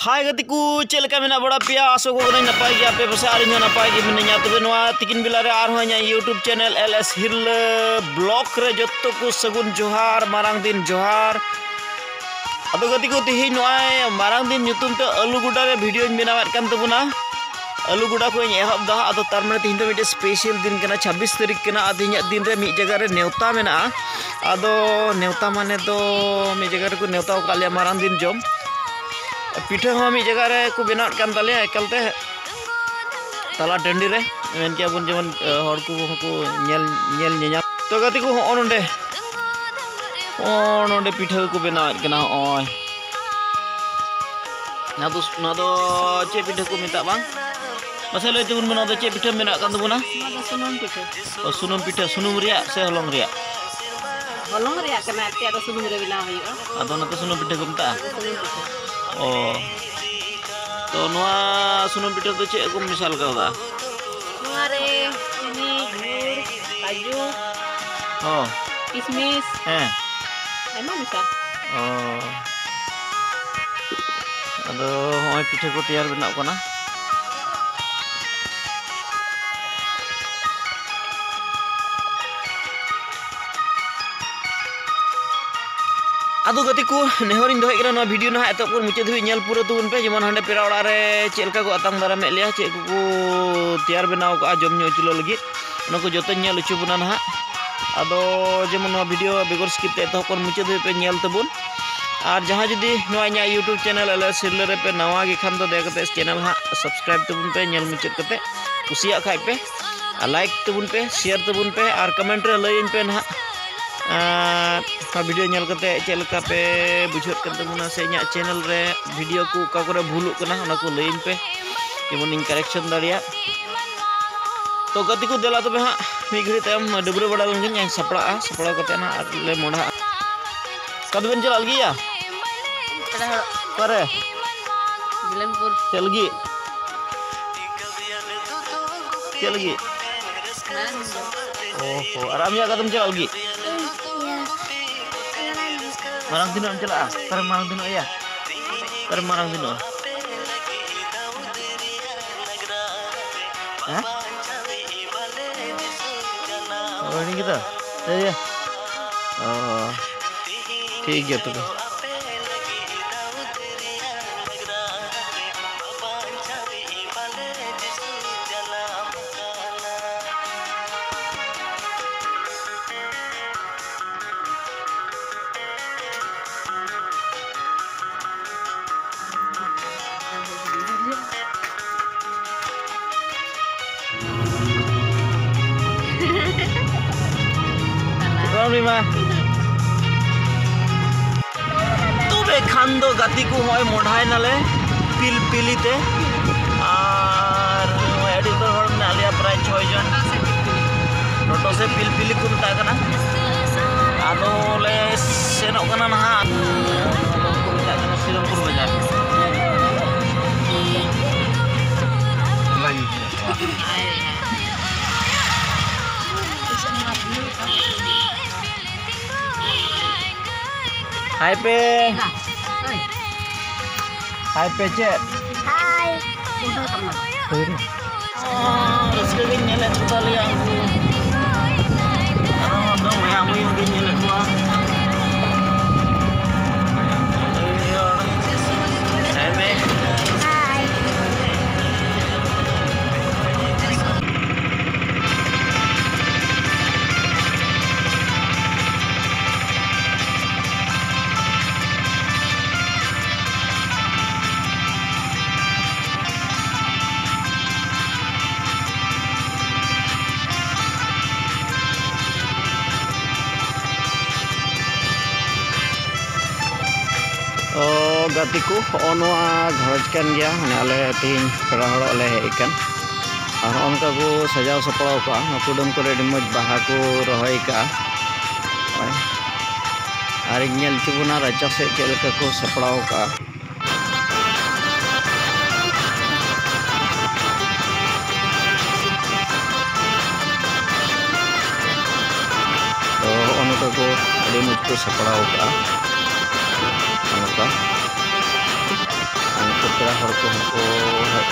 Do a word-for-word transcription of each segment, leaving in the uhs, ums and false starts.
ᱦᱟᱭ ᱜᱟᱛᱮ ᱠᱚ, ᱪᱮᱫ ᱞᱮᱠᱟ ᱢᱮᱱᱟᱜ ᱵᱟᱲᱟ ᱯᱮᱭᱟ? ᱟᱥᱚᱜ ᱠᱟᱹᱱᱟᱹᱧ ᱱᱟᱯᱟᱭ ᱜᱮᱭᱟ ᱯᱮ, ᱯᱟᱥᱮ ᱟᱹᱞᱤᱧ ᱦᱚᱸ ᱱᱟᱯᱟᱭ ᱜᱮ ᱢᱤᱱᱟᱹᱧᱟ᱾ ᱛᱚᱵᱮ ᱱᱚᱣᱟ ᱛᱤᱠᱤᱱ ᱵᱮᱞᱟ ᱨᱮ ᱟᱨᱦᱚᱸ ᱤᱧᱟᱹᱜ YouTube channel L S Hirla Vlog ᱨᱮ ᱡᱚᱛᱚ ᱠᱚ ᱥᱟᱹᱜᱩᱱ ᱡᱚᱦᱟᱨ, ᱢᱟᱨᱟᱝ ᱫᱤᱱ ᱡᱚᱦᱟᱨ᱾ ᱟᱫᱚ ᱜᱟᱛᱮ ᱠᱚ, ᱛᱮᱦᱮᱧ ᱱᱚᱜᱼᱚᱭ ᱢᱟᱨᱟᱝ ᱫᱤᱱ ᱧᱩᱛᱩᱢ ᱛᱮ ᱟᱹᱞᱩ ᱜᱚᱰᱟ ᱨᱮ ᱵᱷᱤᱰᱤᱭᱳᱧ ᱵᱮᱱᱟᱣᱮᱫ ᱠᱟᱱ ᱛᱟᱵᱚᱱᱟ᱾ ᱟᱹᱞᱩ ᱜᱚᱰᱟ ᱠᱷᱚᱱ ᱤᱧ ᱮᱦᱚᱵ ᱫᱟ᱾ ᱟᱫᱚ ᱛᱟᱨ ᱢᱟᱱᱮ ᱛᱮᱦᱮᱧ ᱫᱚ ᱢᱤᱫᱴᱮᱱ ᱥᱯᱮᱥᱟᱞ ᱫᱤᱱ ᱠᱟᱱᱟ, ᱪᱷᱟᱵᱵᱤᱥ ᱛᱟᱹᱨᱤᱠᱷ ᱠᱟᱱᱟ᱾ ᱟᱨ ᱛᱮᱦᱮᱧᱟᱜ ᱫᱤᱱ ᱨᱮ ᱢᱤᱫ ᱡᱟᱭᱜᱟ ᱨᱮ ᱱᱮᱣᱛᱟ ᱢᱮᱱᱟᱜᱼᱟ᱾ ᱟᱫᱚ ᱱᱮᱣᱛᱟ ᱢᱟᱱᱮ ᱫᱚ ᱢᱤᱫ ᱡᱟᱭᱜᱟ ᱨᱮᱠᱚ ᱱᱮᱣᱛᱟ ᱟᱠᱟᱫ ᱞᱮᱭᱟ ᱢᱟᱨᱟᱝ ᱫᱤᱱ ᱡᱚᱢ᱾ ᱯᱤᱴᱷᱟᱹ ᱦᱚᱸ ᱢᱤᱫ ᱡᱟᱭᱜᱟ ᱨᱮ ᱠᱚ ᱵᱮᱱᱟᱣᱮᱫ ᱠᱟᱱ ᱛᱟᱞᱮᱭᱟ, ᱮᱠᱟᱞᱛᱮ ᱛᱟᱞᱟ ᱴᱟᱺᱰᱤ ᱨᱮ, ᱢᱮᱱ ᱠᱮᱭᱟ ᱵᱚᱱ ᱡᱮᱢᱚᱱ, ᱮ, ᱦᱚᱲ ᱠᱚᱦᱚᱸ ᱠᱚ ᱧᱮᱞ, ᱧᱮᱞ ᱧᱮᱧᱟᱢ᱾ ᱛᱚ ᱜᱟᱛᱮ ᱠᱚ, ᱦᱚᱸᱜᱼᱚ ᱱᱚᱰᱮ, ᱦᱚᱸᱜᱼᱚ ᱱᱚᱰᱮ ᱯᱤᱴᱷᱟᱹ ᱠᱚ ᱵᱮᱱᱟᱣᱮᱫ ᱠᱟᱱᱟ᱾ ᱦᱚᱸᱜᱼᱚᱭ ᱱᱚᱣᱟ ᱫᱚ, ᱱᱚᱣᱟ ᱫᱚ ᱪᱮᱫ ᱯᱤᱴᱷᱟᱹ ᱠᱚ ᱢᱮᱛᱟᱜ ᱵᱟᱝ? ᱢᱟᱥᱮ ᱞᱟᱹᱭ ᱛᱟᱵᱚᱱ ᱯᱮ, ᱱᱚᱣᱟ ᱫᱚ ᱪᱮᱫ ᱯᱤᱴᱷᱟᱹ ᱢᱮᱱᱟᱜ ᱠᱟᱱ ᱛᱟᱵᱚᱱᱟ? ᱱᱚᱣᱟ ᱫᱚ ᱥᱩᱱᱩᱢ ᱯᱤᱴᱷᱟᱹ᱾ ᱚ, ᱥᱩᱱᱩᱢ ᱯᱤᱴᱷᱟᱹ, ᱥᱩᱱᱩᱢ ᱨᱮᱭᱟᱜ ᱥᱮ ᱦᱚᱞᱚᱝ ᱨᱮᱭᱟᱜ? ᱦᱚᱞᱚᱝ ᱨᱮᱭᱟᱜ ᱠᱟᱱᱟ, ᱮᱱᱛᱮ ᱟᱫᱚ ᱥᱩᱱᱩᱢ ᱨᱮ ᱵᱮᱱᱟᱣ ᱦᱩᱭᱩᱜᱼᱟ᱾ ᱟᱫᱚ ᱚᱱᱟᱛᱮ ᱥᱩᱱᱩᱢ ᱯᱤᱴᱷᱟᱹ ᱠᱚ ᱢᱮᱛᱟᱜᱼᱟ? ᱥᱩᱱᱩᱢ ᱯᱤᱴᱷᱟᱹ᱾ ᱚ, ᱛᱚ ᱱᱚᱣᱟ ᱥᱩᱱᱩᱢ ᱯᱤᱴᱷᱟᱹ ᱫᱚ ᱪᱮᱫ ᱠᱚᱢ ᱢᱮᱥᱟᱞ ᱠᱟᱣᱫᱟ? ᱱᱚᱣᱟ ᱨᱮ ᱪᱤᱱᱤ, ᱜᱩᱲ, ᱠᱟᱡᱩ, ᱦᱚᱸ᱾ ᱠᱤᱥᱢᱤᱥ, ᱦᱮᱸ᱾ ᱟᱭᱢᱟ ᱢᱮᱥᱟ᱾ ᱚ, ᱟᱫᱚ ᱦᱚᱸᱜᱼᱚᱭ ᱯᱤᱴᱷᱟᱹ ᱠᱚ ᱛᱮᱭᱟᱨ ᱵᱮᱱᱟᱜ ᱠᱟᱱᱟ᱾ ᱟᱫᱚ ᱜᱟᱛᱮ ᱠᱚ, ᱱᱮᱦᱚᱨᱤᱧ ᱫᱚᱦᱚᱭᱮᱫ ᱠᱟᱱᱟ, ᱱᱚᱣᱟ ᱵᱷᱤᱰᱤᱭᱳ ᱱᱟᱦᱟᱜ ᱮᱛᱚᱦᱚᱵ ᱠᱷᱚᱱ ᱢᱩᱪᱟᱹᱫ ᱫᱷᱟᱹᱵᱤᱡ ᱧᱮᱞ ᱯᱩᱨᱟᱹ ᱛᱟᱵᱚᱱ ᱯᱮ, ᱡᱮᱢᱚᱱ ᱦᱟᱸᱰᱮ ᱯᱮᱲᱟ ᱚᱲᱟᱜ ᱨᱮ ᱪᱮᱫ ᱞᱮᱠᱟ ᱠᱚ ᱟᱛᱟᱝ ᱫᱟᱨᱟᱢᱮᱫ ᱞᱮᱭᱟ, ᱪᱮᱫ ᱠᱚᱠᱚ ᱛᱮᱭᱟᱨ ᱵᱮᱱᱟᱣ ᱠᱟᱜᱼᱟ ᱡᱚᱢ ᱧᱩ ᱦᱚᱪᱚ ᱞᱟᱹᱜᱤᱫ, ᱚᱱᱟ ᱠᱚ ᱡᱚᱛᱚᱧ ᱧᱮᱞ ᱦᱚᱪᱚ ᱵᱚᱱᱟ ᱱᱟᱦᱟᱜ᱾ ᱟᱫᱚ ᱡᱮᱢᱚᱱ ᱱᱚᱣᱟ ᱵᱷᱤᱰᱤᱭᱳ ᱵᱮᱜᱚᱨ ᱥᱠᱤᱯ ᱛᱮ ᱮᱛᱚᱦᱚᱵ ᱠᱷᱚᱱ ᱢᱩᱪᱟᱹᱫ ᱫᱷᱟᱹᱵᱤᱡ ᱯᱮ ᱧᱮᱞ ᱛᱟᱵᱚᱱ᱾ ᱟᱨ ᱡᱟᱦᱟᱸ ᱡᱩᱫᱤ ᱱᱚᱣᱟ ᱤᱧᱟᱹᱜ YouTube channel L S Hirla ᱨᱮᱯᱮ ᱱᱟᱣᱟ ᱜᱮ ᱠᱷᱟᱱ ᱫᱚ, ᱫᱟᱭᱟ ᱠᱟᱛᱮ ᱪᱮᱱᱮᱞ ᱦᱟᱸᱜ ᱥᱟᱵᱥᱠᱨᱟᱭᱤᱵ ᱛᱟᱵᱚᱱ ᱯᱮ, ᱧᱮᱞ ᱢᱩᱪᱟᱹᱫ ᱠᱟᱛᱮ ᱠᱩᱥᱤᱭᱟᱜ ᱠᱷᱟᱡ ᱯᱮ᱾ ᱟᱨ ᱞᱟᱭᱤᱠ ᱛᱟᱵᱚᱱ ᱯᱮ, ᱥᱮᱭᱟᱨ ᱛᱟᱵᱚᱱ ᱯᱮ, ᱟᱨ ᱠᱚᱢᱮᱱᱴ ᱨᱮ ᱞᱟᱹᱭᱟᱹᱧ ᱯᱮ ᱱᱟᱦᱟᱜ, ᱟᱨ ᱱᱚᱣᱟ ᱵᱷᱤᱰᱤᱭᱳ ᱧᱮᱞ ᱠᱟᱛᱮ ᱪᱮᱫ ᱞᱮᱠᱟ ᱯᱮ ᱵᱩᱡᱷᱟᱹᱣᱮᱫ ᱠᱟᱱ ᱛᱟᱵᱚᱱᱟ, ᱥᱮ ᱤᱧᱟᱹᱜ ᱪᱮᱱᱮᱞ ᱨᱮ ᱵᱷᱤᱰᱤᱭᱳ ᱠᱚ ᱚᱠᱟ ᱠᱚᱨᱮ ᱵᱷᱩᱞᱩᱜ ᱠᱟᱱᱟ, ᱚᱱᱟ ᱠᱚ ᱞᱟᱹᱭᱟᱹᱧ ᱯᱮ, ᱡᱮᱢᱚᱱᱤᱧ ᱠᱟᱨᱮᱠᱥᱚᱱ ᱫᱟᱲᱮᱭᱟᱜ᱾ ᱛᱚ ᱜᱟᱛᱮ ᱠᱚ, ᱫᱮᱞᱟ ᱛᱚᱵᱮ ᱦᱟᱸᱜ ᱢᱤᱫ ᱜᱷᱟᱹᱲᱤᱡ ᱛᱟᱭᱚᱢ ᱰᱟᱹᱵᱽᱨᱟᱹ ᱵᱟᱲᱟ ᱞᱮᱱ ᱜᱤᱧ, ᱟᱨ ᱥᱟᱯᱲᱟᱜᱼᱟ, ᱥᱟᱯᱲᱟᱣ ᱠᱟᱛᱮ ᱱᱟᱦᱟᱜ ᱟᱨ ᱞᱮ ᱢᱚᱰᱦᱟᱜᱼᱟ᱾ ᱚᱠᱟ ᱫᱚᱵᱮᱱ ᱪᱟᱞᱟᱜ ᱞᱟᱹᱜᱤᱫ ᱭᱟ? ᱯᱮᱲᱟ ᱦᱚᱲ᱾ ᱚᱠᱟᱨᱮ? ᱡᱤᱞᱟᱢᱯᱩᱨ᱾ ᱪᱮᱫ ᱞᱟᱹᱜᱤᱫ? ᱪᱮᱫ ᱞᱟᱹᱜᱤᱫ? ᱚ ᱦᱚ, ᱟᱨ ᱟᱢ ᱭᱟ ᱚᱠᱟ ᱛᱮᱢ ᱪᱟᱞᱟᱜ ᱞᱟᱹᱜᱤᱫ? ᱢᱟᱨᱟᱝ ᱫᱤᱱᱚᱜ ᱮᱢ ᱪᱟᱞᱟᱜᱼᱟ? ᱚᱠᱟᱨᱮ ᱢᱟᱨᱟᱝ ᱫᱤᱱᱚᱜ ᱭᱟ? ᱚᱠᱟᱨᱮ ᱢᱟᱨᱟᱝ ᱫᱤᱱᱚᱜᱼᱟ? ᱦᱮᱸ? ᱚ, ᱤᱱᱟᱹ ᱜᱮᱛᱚ? ᱴᱷᱤᱠ ᱜᱮᱭᱟ᱾ ᱚ, ᱴᱷᱤᱠ ᱜᱮᱭᱟ ᱛᱚᱵᱮ᱾ ᱨᱚᱲ ᱢᱮ ᱢᱟ᱾ ᱛᱚᱵᱮ ᱠᱷᱟᱱ ᱫᱚ ᱜᱟᱛᱮ ᱠᱚ, ᱦᱚᱸᱜᱼᱚᱭ ᱢᱚᱰᱷᱟᱭ ᱱᱟᱞᱮ ᱯᱤᱞᱯᱤᱞᱤ ᱛᱮ, ᱟᱨ ᱱᱚᱜᱼᱚᱭ ᱟᱹᱰᱤ ᱩᱛᱟᱹᱨ ᱦᱚᱲ ᱢᱮᱱᱟᱜ ᱞᱮᱭᱟ, ᱯᱨᱟᱭ ᱪᱷᱚᱭ ᱡᱚᱱ᱾ ᱴᱳᱴᱳ ᱥᱮ ᱯᱤᱞᱯᱤᱞᱤ ᱠᱚ ᱢᱮᱛᱟᱜ ᱠᱟᱱᱟ᱾ ᱟᱫᱚ ᱞᱮ ᱥᱮᱱᱚᱜ ᱠᱟᱱᱟ ᱱᱟᱦᱟᱜ, ᱠᱚ ᱢᱮᱛᱟᱜ ᱠᱟᱱᱟ ᱥᱤᱨᱚᱢᱯᱩᱨ ᱵᱟᱡᱟᱨ᱾ ᱦᱟᱭ ᱯᱮ᱾ ᱦᱟᱭ ᱯᱮ ᱪᱮᱫ? ᱦᱟᱭ᱾ ᱨᱟᱹᱥᱠᱟᱹ ᱜᱤᱧ ᱧᱮᱞᱮᱫ ᱠᱚ ᱛᱟᱞᱮᱭᱟ ᱩᱱᱠᱩ᱾ ᱟᱨᱚ ᱫᱚᱢᱮ ᱟᱹᱜᱩᱭ ᱜᱤᱧ ᱧᱮᱞᱮᱫ ᱠᱚᱣᱟ᱾ ᱦᱮᱸ ᱢᱮ᱾ ᱦᱟᱭ᱾ ᱚ, ᱜᱟᱛᱮ ᱠᱚ, ᱦᱚᱸᱜᱼᱚ ᱱᱚᱣᱟ ᱜᱷᱟᱨᱚᱸᱡᱽ ᱠᱟᱱ ᱜᱮᱭᱟ, ᱢᱟᱱᱮ ᱟᱞᱮ ᱛᱮᱦᱮᱧ ᱯᱮᱲᱟ ᱦᱚᱲᱚᱜ ᱞᱮ ᱦᱮᱡ ᱟᱠᱟᱱ᱾ ᱟᱨ ᱦᱚᱸᱜᱼᱚ ᱱᱚᱝᱠᱟ ᱠᱚ ᱥᱟᱡᱟᱣ ᱥᱟᱯᱲᱟᱣ ᱠᱟᱜᱼᱟ, ᱱᱚᱣᱟ ᱠᱩᱰᱟᱹᱢ ᱠᱚᱨᱮ ᱟᱹᱰᱤ ᱢᱚᱡᱽ ᱵᱟᱦᱟ ᱠᱚ ᱨᱚᱦᱚᱭ ᱠᱟᱜᱼᱟ᱾ ᱱᱚᱜᱼᱚᱭ᱾ ᱟᱨᱤᱧ ᱧᱮᱞ ᱦᱚᱪᱚ ᱵᱚᱱᱟ ᱨᱟᱪᱟ ᱥᱮᱫ ᱪᱮᱫ ᱞᱮᱠᱟ ᱠᱚ ᱥᱟᱯᱲᱟᱣ ᱠᱟᱜᱼᱟ᱾ ᱛᱚ, ᱦᱚᱸᱜᱼᱚ ᱱᱚᱝᱠᱟ ᱠᱚ ᱟᱹᱰᱤ ᱢᱚᱡᱽ ᱠᱚ ᱥᱟᱯᱲᱟᱣ ᱠᱟᱜᱼᱟ᱾ ᱱᱚᱝᱠᱟ᱾ ᱟᱨ ᱱᱩᱠᱩ ᱯᱮᱲᱟ ᱦᱚᱲ ᱠᱚᱦᱚᱸ ᱠᱚ ᱦᱮᱡ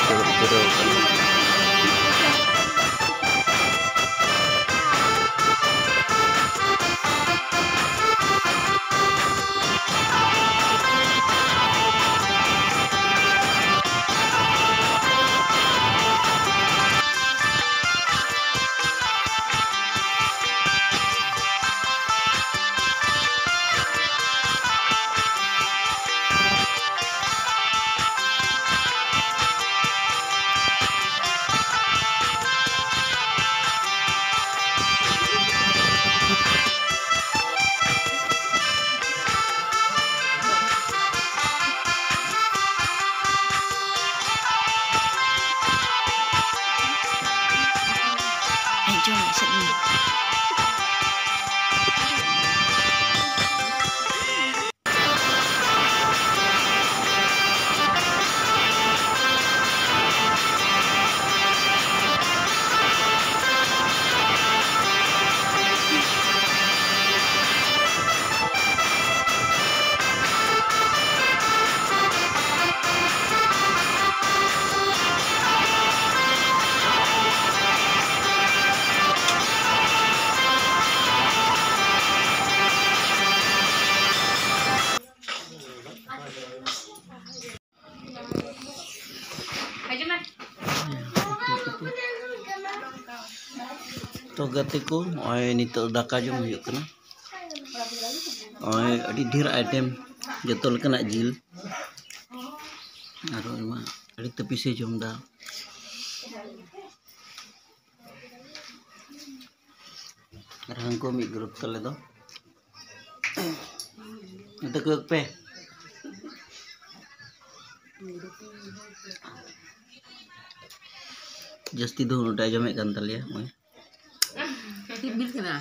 ᱫᱩᱲᱩᱵ ᱡᱤᱨᱟᱹᱣ ᱠᱟᱱᱟ᱾ ᱛᱚ ᱜᱟᱛᱮ ᱠᱚ, ᱱᱚᱜᱼᱚᱭ ᱱᱤᱛᱚᱜ ᱫᱟᱠᱟ ᱡᱚᱢ ᱦᱩᱭᱩᱜ ᱠᱟᱱᱟ᱾ ᱱᱚᱜᱼᱚᱭ ᱟᱹᱰᱤ ᱰᱷᱮᱨ ᱟᱭᱴᱮᱢ, ᱡᱚᱛᱚ ᱞᱮᱠᱟᱱᱟᱜ ᱡᱤᱞ, ᱟᱨᱚ ᱟᱭᱢᱟ, ᱟᱹᱰᱤ ᱛᱟᱹᱯᱤᱥᱮ ᱡᱚᱢ ᱮᱫᱟ᱾ ᱟᱨ ᱦᱟᱹᱱᱠᱩ ᱢᱤᱫ ᱜᱨᱩᱯ ᱛᱟᱞᱮ ᱫᱚ᱾ ᱱᱚᱛᱮ ᱠᱚᱭᱚᱜ ᱯᱮ᱾ ᱡᱟᱹᱥᱛᱤ ᱫᱚ ᱩᱱᱟᱹᱜ ᱴᱟ ᱡᱚᱢᱮᱫ ᱠᱟᱱ ᱛᱟᱞᱮᱭᱟ, ᱱᱚᱜᱼᱚᱭ᱾ ᱪᱮᱫ ᱵᱤᱞ ᱠᱟᱱᱟ?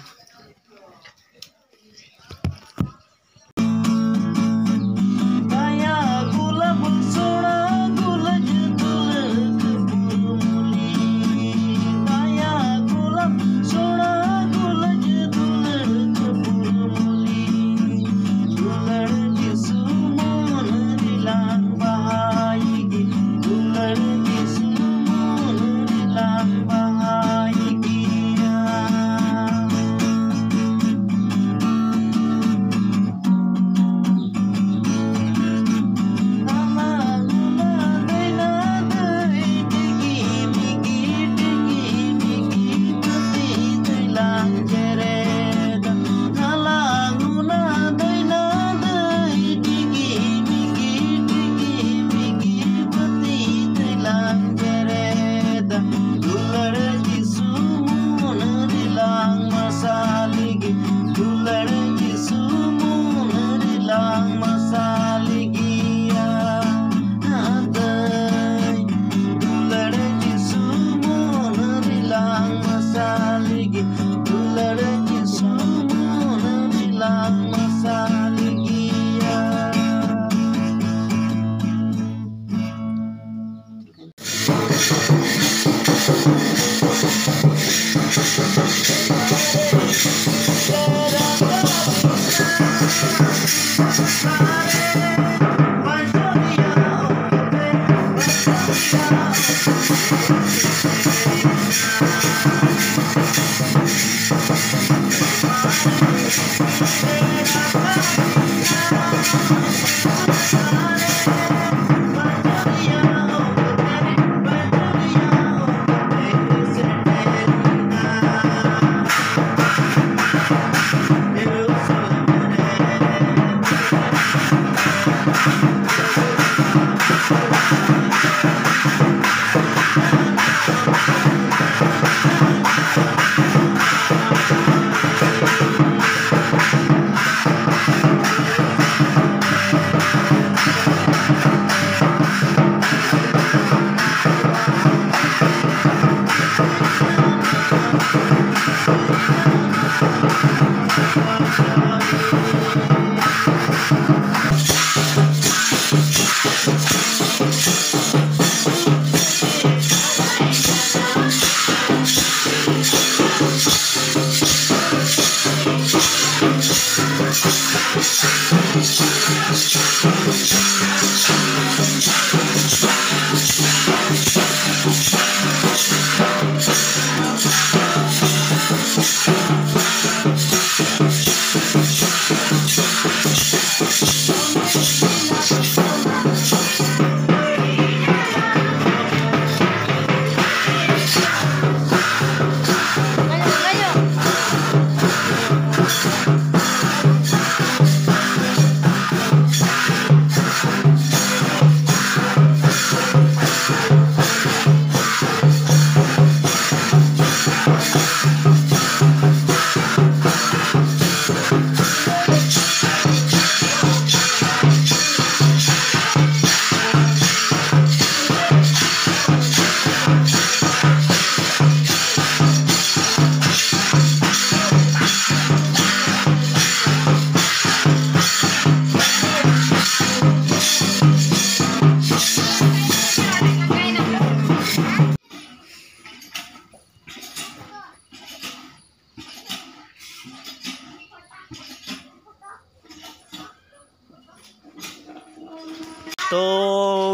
ᱛᱚ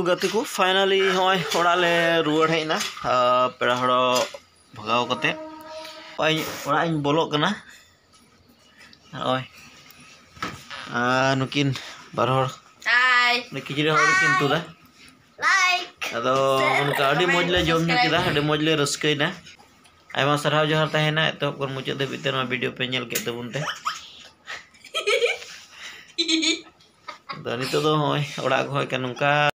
ᱜᱟᱛᱮ ᱠᱚ, finally ᱱᱚᱜᱼᱚᱭ ᱚᱲᱟᱜ ᱞᱮ ᱨᱩᱣᱟᱹᱲ ᱦᱮᱡ ᱮᱱᱟ᱾ ᱟᱨ ᱯᱮᱲᱟ ᱦᱚᱲ ᱵᱷᱟᱜᱟᱣ ᱠᱟᱛᱮ ᱱᱚᱜᱼᱚᱭ ᱚᱲᱟᱜ ᱤᱧ ᱵᱚᱞᱚᱜ ᱠᱟᱱᱟ᱾ ᱱᱚᱜᱼᱚᱭ ᱟᱨ ᱱᱩᱠᱤᱱ ᱵᱟᱨ ᱦᱚᱲ ᱦᱟᱭ᱾ ᱱᱩᱠᱤᱱ ᱠᱤᱪᱨᱤᱡ ᱦᱚᱲ ᱠᱤᱱ ᱛᱩᱫᱟ᱾ ᱞᱟᱭᱤᱠ᱾ ᱟᱫᱚ ᱱᱚᱝᱠᱟ ᱟᱹᱰᱤ ᱢᱚᱡᱽ ᱞᱮ ᱡᱚᱢ ᱧᱩ ᱠᱮᱫᱟ, ᱟᱹᱰᱤ ᱢᱚᱡᱽ ᱞᱮ ᱨᱟᱹᱥᱠᱟᱹᱭᱮᱱᱟ᱾ ᱟᱭᱢᱟ ᱥᱟᱨᱦᱟᱣ ᱡᱚᱦᱟᱨ ᱛᱟᱦᱮᱱᱟ ᱮᱛᱚᱦᱚᱵ ᱠᱷᱚᱱ ᱢᱩᱪᱟᱹᱫ ᱫᱷᱟᱹᱵᱤᱡ ᱛᱮ ᱱᱚᱣᱟ video ᱯᱮ ᱧᱮᱞ ᱠᱮᱫ ᱛᱟᱵᱚᱱ ᱛᱮ᱾ ᱟᱫᱚ ᱱᱤᱛᱚᱜ ᱫᱚ ᱱᱚᱜᱼᱚᱭ ᱚᱲᱟᱜ ᱠᱚ ᱦᱮᱡ ᱠᱟᱱᱟ ᱱᱚᱝᱠᱟ᱾